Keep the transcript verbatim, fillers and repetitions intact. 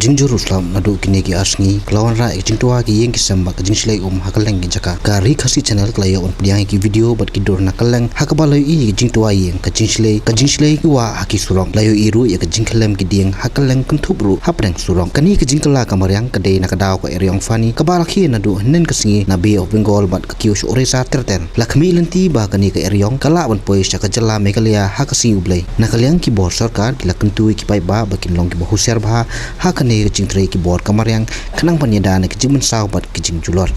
Jynjar ruh slap naduh kine ki ar sngi ka la wanrah ïa ka jingtwa ki ïing ki sem bad ka jingshlei um ha kylleng ki jaka. Ka Ri Khasi Channel ka la ïoh ban pdiang ïa ki video bad ki dur na kylleng ha kaba la ïohi ïa ka jingtwa ïing, ka jingshlei, ka jingshlei ki wah ha ki surok. La ïohi ruh ïa ka jingkhyllem ki dieng ha kylleng, kynthup ruh hapdeng surok. Kane ka jingkylla ka mariang ka dei na ka daw ka eriong fani kaba la khie naduh hynnin ka sngi na Bay of Bengal bad ka kiew sha Orissa ter ter. La khmih lynti ba kane ka eriong ka lah ban poi sha ka jylla Meghalaya ha ka sngi U Blei. Na ka liang ki bor sorkar ki la kyntu ïa ki paidbah ba kin long kiba husiar bha ha kane ka jingtrei ki bor ka mariang, khnang ban ïada na ki jingmynsaw bad ki jingjulor.